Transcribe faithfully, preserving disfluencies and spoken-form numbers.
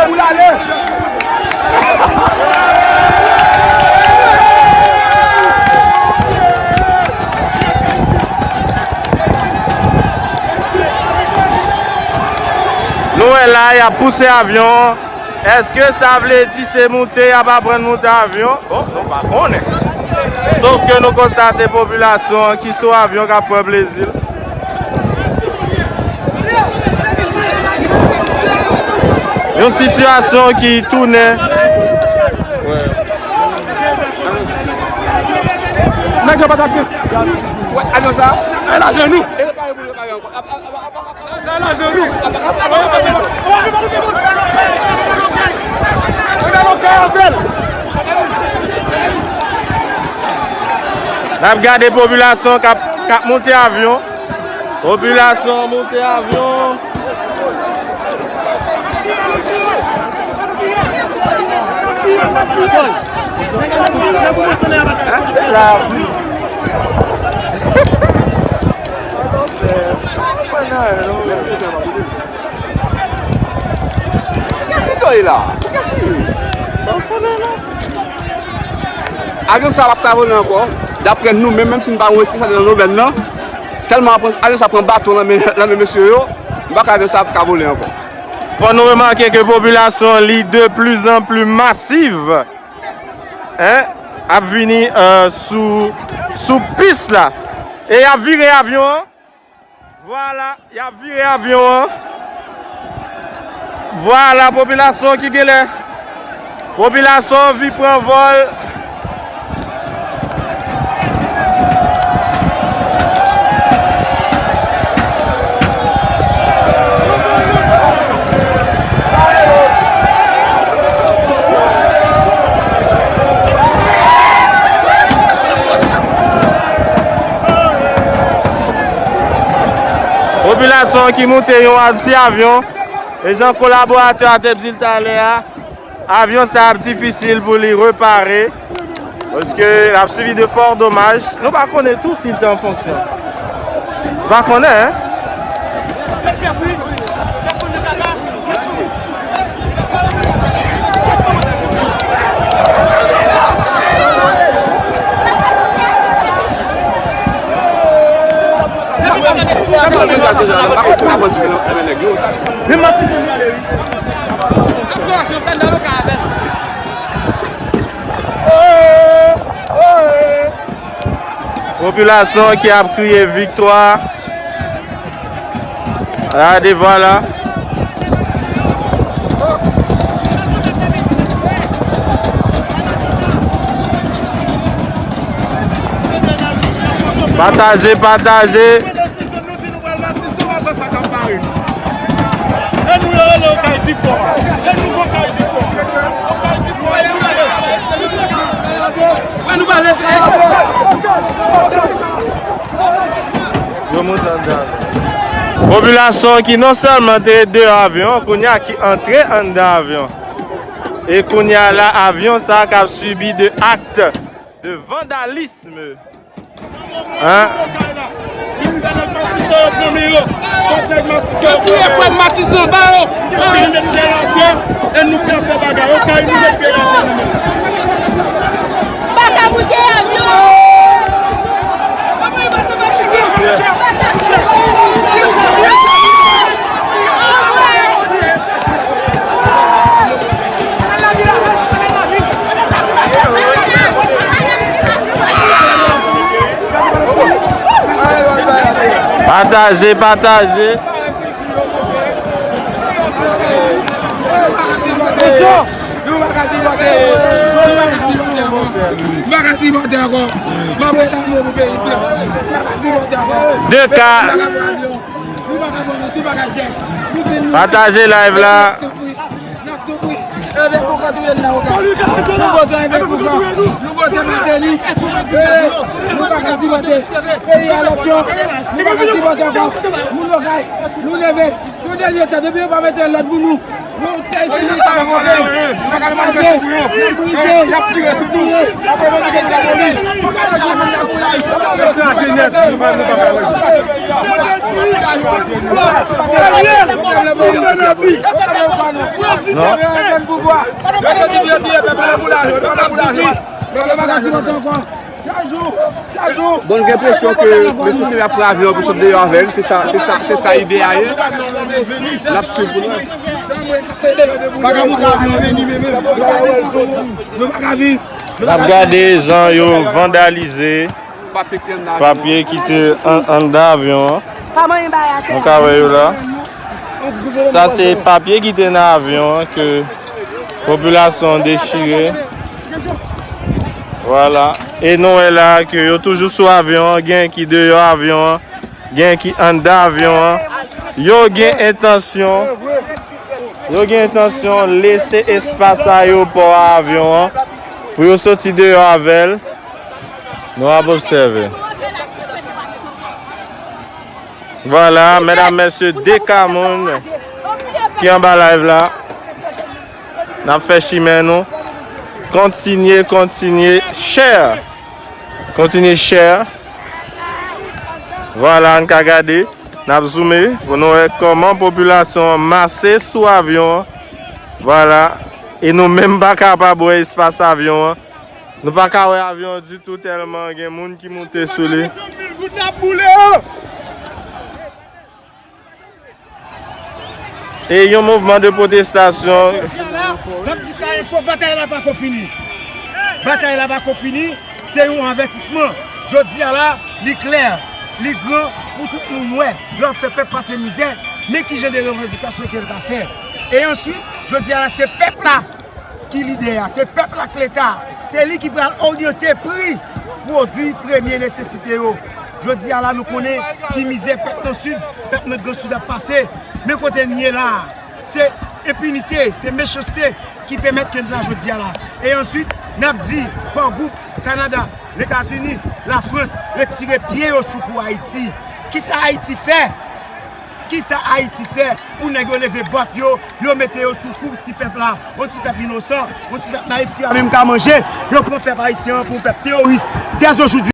Pou l ale. Nou wè la, y ap pouse avyon an. Èske sa vle di se moute y ap aprann moute avyon? Bon, nou pa konnen. Sof ke nou konstate popilasyon an ki sou avyon k ap pran plezi l. Yon sitiyasyon ki tounen. Nèg yo pa t ap gen. Wè, avyon sa, al ajenou. Al ajenou. N ap gade popilasyon k ap, k ap monte avyon. Popilasyon an monte avyon. Avyon sa a p ap ka vole ankò. Daprè nou menm, menm si nou pa yon espesyalist nan domèn nan, tèlman avyon sa pran baton nan men, nan men mesye yo, m pa kwè avyon sa a p ap ka vole ankò. Fò nou remake ke popilasyon li de plus en plus masiv, en, ap vini, euh, sou, sou pis la. E y ap vire avyon an. Vwala, y ap vire avyon an. Vwala, popilasyon ki genlè. Popilasyon anvi pran vòl. Popilasyon ki moute yon ti avyon, e jan kolaboratè a te di l talè a, avyon sa ap difisil pou li repare, paske l ap sibi de fò domaj. Nou pa konnen tou si l te an fonksyon. Nou pa konnen, en? Popilasyon ki ap kriye viktwa. Gade, vwala. Pataje, pataje. Yo monte anndan avyon. Popilasyon ki non sèlman te deyò avyon an, kounye a ki antre anndan avyon. E kounye a la, avyon sa a k ap sibi de acte de vandalisme. Hein? Yo touye frè m Matisan, ba yo. Pataje, pataje. Nou pa ka sipòte, nou pa ka sipòte ankò. Nou pa ka sipòte ankò. M ap reklame pou peyi m. Nou pa ka sipòte ankò. De ka. Nou pa ka pran avyon. Nou pa ka pran tout bagay chè. Nou vin, nou pataje live la. N ap soufri. Evè Foukan touye n nan Okay. Nou vote Evè Foukan. Nou vote Martelly. E, nou pa ka sipòte. Peyi a lòt yo. Nou pa ka sipòte ankò. Moun Okay, nou leve. Yo dènye tan, depi yo pa mete lòd pou nou, nou fè isi li pa konprann. Yo kraze, yo brize, yo touye, yo mete moun nan polis. Bon, n gen enpresyon ke mesye se ap pran avyon pou sot deyò avè l. Se sa, se sa, se sa ide a ye. L ap swiv pou nou. Nou pa ka viv. N ap gade jan yo vandalize papye ki te an, anndan avyon an. Nou ka wè yo la. Sa se papye ki te nan avyon an ke popilasyon an dechire. Vwala. E nou wè la ke yo toujou sou avyon an, gen ki deyò avyon an, gen ki anndan avyon an. Yo gen entansyon, yo gen entansyon lese espas ayewopò a avyon an pou yo soti deyò avè l. Nou ap obsève. Vwala, medam, mesye, de ka moun ki anba live la. N ap fè chimen nou. Kontinye, kontinye, share. Kontinye, share. Vwala, n ka gade. N ap zoome pou nou wè kòman popilasyon an mase sou avyon an. Vwala. E nou menm pa kapab wè espas avyon an. Nou pa ka wè avyon an ditou tèlman gen moun ki moute sou li. E yon mouvman de pwotestasyon. N ap di K F O, batay la pako fini. Batay la pako fini, se yon avètisman. Jodi a la, li klè, li gran pou tout moun wè. Lè w ap fè pèp pase mizè, men ki jan de revandikasyon ke l ka fè. E answit, jodi a la, se pèp la ki lidè a, se pèp la k leta, se li ki pral oryante pri pwodui premye nesesite yo. Jodi a la, nou konnen ki mizè pèp nan Sid, pèp nan Gran Sid ap pase, men kote n ye la a, se enpinite, se mechanste ki pèmèt ke n la jodi a la. E answit, n ap di, Fò Gwoup, Kanada, Letazini, Lafrans retire pye yo sou kou Ayiti. Kisa Ayiti fè? Kisa Ayiti fè pou nèg yo leve bòt yo, yo mete yo sou kou ti pèp la? Yon ti pèp inosan, yon ti pèp nayif ki pa menm ka manje, yo pran pèp ayisyen an pou yon pèp teworis. Dèzojodi,